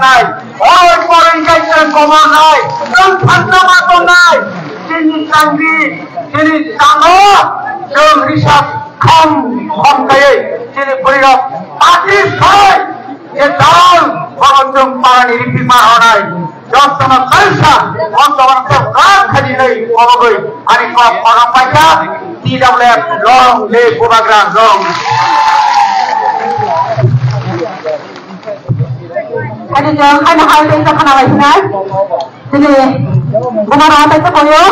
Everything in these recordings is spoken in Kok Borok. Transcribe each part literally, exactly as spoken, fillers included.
nai, oro poroi kai chwng komor nai, chwng thangna ma tongnai, chini changdi, chini chango, chwng risap kham kham kaiwi, chini bwrwirok party soi, je dal, bono chwng parani ripi ma honai, jotono kaisa, o tobar khe kar khajinai, kobogwi, ani kok kono paikha, T W F, long live Bubagra, long. Ani jang, ani hai tei sa khana lai sinai. Tini, buma rao tei sa koyo.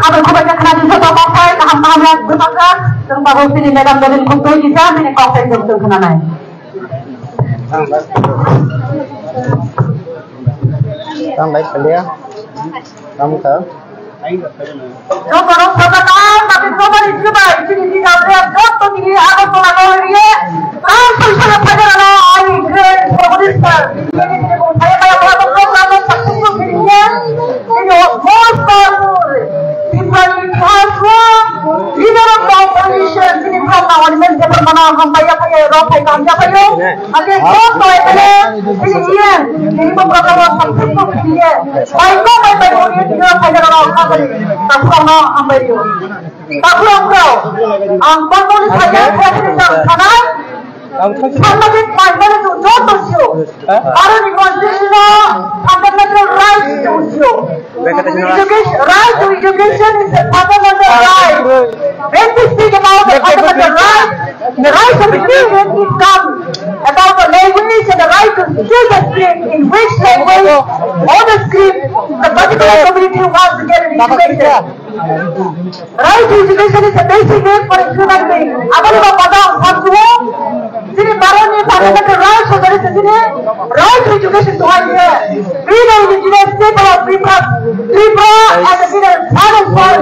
Habai khubai sa khana di sa to kok sai, kaham kaham ya, buma ka. Teng babu tini madam Dolin Khumtoi di sa, tini kok sai jom jom khana nai. Tang lai pelia. Tang ka. Jotono sajak ang, tapi jomani jubai, chini diga ria, joto tini Agartala no ria, ang soisana phajarano, ani great minister, tini tini bo phai phai bo program no successful khiriya, tini most powerful, Tiprani itihas o, leader of the opposition, tini program ni men jepan mana hambai ya phai, ro phai kam ya phai. Ake joto M L A, tini iye, tini bo program no successful khiriya, phai ko phai phai bo iye tini phai phai no hambai. Takhurokno hambai rio. Takhurok bro, ang bangmani saya president ang sanai. Samajik paimani tu joto sio. Bharot ni constitution o fundamental rights tu sio. Education, right to education is a fundamental right. When we speak about the fundamental right, the right of the children is come about the language and the right to choose the stream in which language or the stream the particular community wants to get an education. Right to education is a basic need for a human being. Aboni bo pada ang saksuo, chini Bharatni fundamental rights o jori se chini right to education to hai ye. We the indigenous people of Tripura, Tripura as a leader, father and son,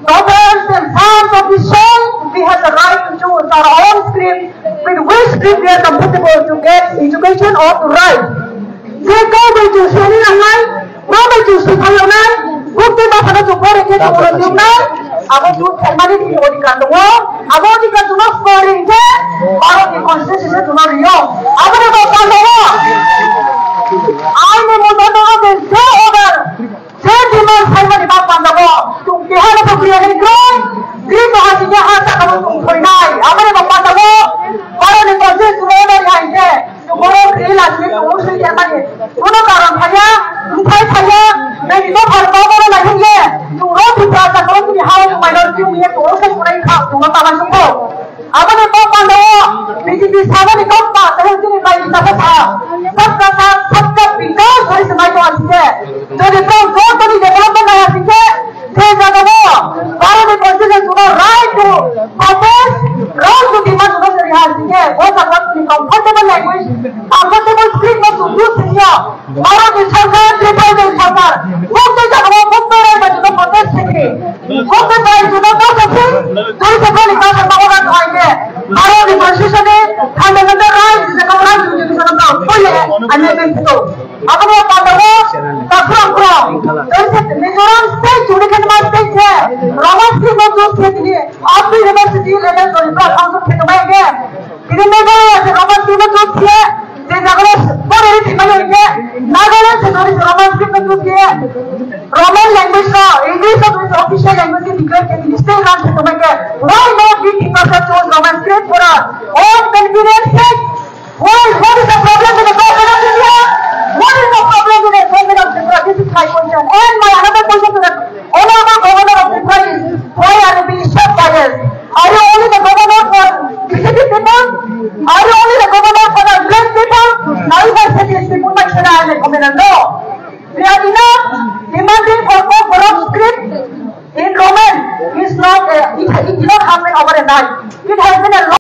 daughters and sons of the soul, we have the right to choose our own stream with which stream we are comfortable to get education or to write. Je kau bai chwng sini nangnai, kau bai chwng swi phaiyoknai, bukti ma phano chwng pore khe chwng rwngkuknai, abo chwng khaimani bini odhikar tongo, abo odhikar chwngno pore khe, Bharatni constitution chwngno rio, aboni bo pandao, aini mujano je je order, je demand saimani ba pandao, chwng keha no phukriyani kroi, bini to hasingya ha sakao chwng thoinai, aboni bo pandao, Bharatni constitution chwngno rio hai khe, Borok rila sini tong sui ya mani. Kuno karon thaya, umpai thaya, nai to phar ko bono nai hingye. Turo Tripura sa ko tini hao minority ungye tong sui kunai kha, tong ta ban sungko. Aboni kok pando, B J P sabani kok pa, tahe tini bai ta sa. Sabka saath, sabka vikas, hoi se mai to asike. Jodi to, to, to ni development nai asike. Je jagao Bharatni constitution chwngno right to protest, right to demand chwngno sori ha singkhe, o jagao chwngni comfortable language, comfortable script no chwng use singya. Bharatni sarkar, Tripura ni sarkar, buktwi jagao, buktwi rai bai chwngno protest singkhe, buktwi bai chwngno kasa sing, tei se boni kasa bago ba thai khe, Bharatni constitution ni fundamental rights, je kok right to education no pole amendment to. Aboni panda o takhwrang khwrang. Tei se Mizoram state chwngni khe ma state se Roman script no use khe tini up to university level jodi pra council khe tongmai khe. Tini Meghalaya se Roman script no use khe, je jaga o pore ri thima yo khe, Nagaland se jodi se Roman script no use khe, Roman language no, English no jodi se official language khe declare khe tini state run khe tongmai khe. Why not we people should choose Roman script for our own convenience sake? What is, what is the problem with the government of India? What is the problem with the government of Tripura? This is my question. And my another question to the honorable governor of Tripura is, why are you being so biased? Are you only the governor for B J P people? Are you only the governor for the great people? Now if I say this, people might say that I'm a communal. No,